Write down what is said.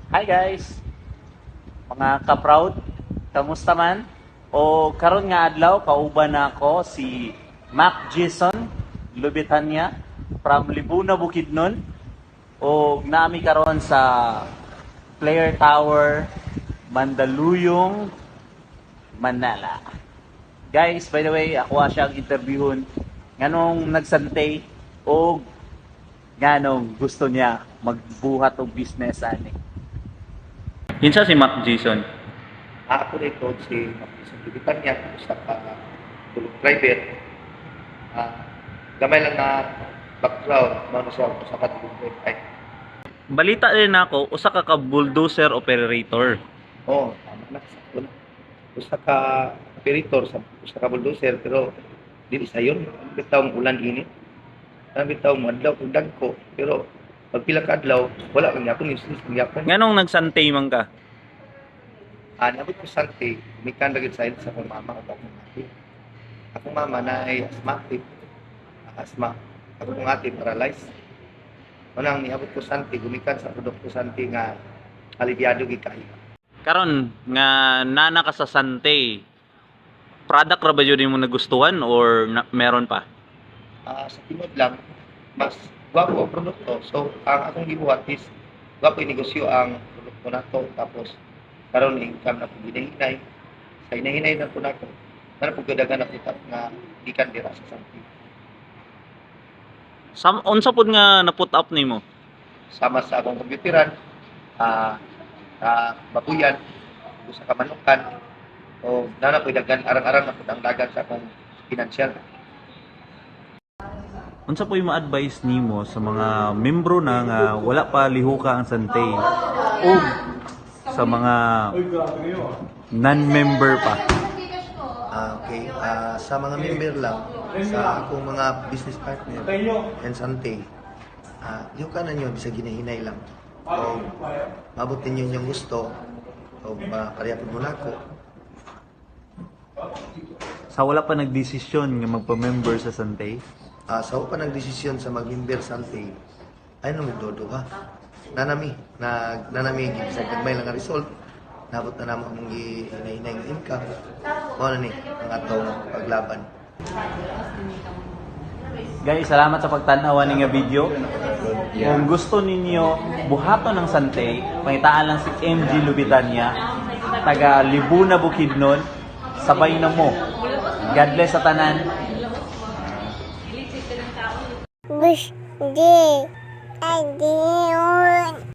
Hi guys! Mga ka-proud, kamusta man? O karon nga adlaw, kauban na ako si Mac Jason Lubitanya from Libuna, Bukidnon. O nami karon sa Player Tower, Mandaluyong, Manila. Guys, by the way, ako siyang interviewon nganong nagsante o nganong gusto niya magbuhat og business ani. Kinsa si Mac Jason? Ako dito si Mapisong Lubitanya, usa ka tulong driver. Gamay lang na background, mao na siya usa ka tulong driver. Ay, Balita din ako, usa ka bulldozer operator. Oo, tama na, sakto na. Usa ka operator sa usa ka bulldozer, pero dili sayon. Bitaw ulan, init. Ang bitaw mo adlaw kung dagko, pero pag pila ka adlaw wala kang yapon, useless kang yapon. Nganong nagsante man ka? Niabot ko sante, gumikan ra gyud sa sa akong mama ug akong ate. Akong mama na ay asthmatic. Asthma. Ako kong ate paralyzed. Unang niabot ko sante, gumikan sa produkto sante nga alibyado gid kaayo. Karon nga nana ka sa Sante, product ra ba yun mo nagustuhan or na, meron pa? Sa tinud lang, mas gwapo ang produkto. So, ang akong gibuhat is gwapo yung negosyo ang produkto nato. Tapos, karon income na pud hinahinay. Sa hinahinay na po nato, na po gadagan na putap nga gikan dira sa sante. Sam unsa pud nga na put up nimo? Sama sa akong computeran, babuyan, ug sa kamanukan, o na po dagan arang-arang na pud ang dagan sa akong financial. Unsa po yung ma-advise nimo sa mga membro na nga wala pa lihuka ang Sante o sa mga non-member pa? Okay. Sa mga member lang, sa akong mga business partner and Sante, yung kanan yun, bisag ginahinay lang. O maabot ninyo yung gusto, o pareha po mo nako. Sa wala pa nagdesisyon nga magpa-member sa Sante? Sa pa nagdesisyon sa mag-member Sante, ay nang magdodo ha. Nanami, nag nanami bisag gagmay lang ang result. Nabot na namo among gihinahinay nga income. Mao na ni ang atong paglaban. Guys, salamat sa pagtan-aw ani nga video. Kung gusto ninyo buhaton ng Sante, pangitaan lang si MG Lubitanya, taga Libuna, Bukidnon. Sabay na mo. God bless sa tanan. Bush D. Adios.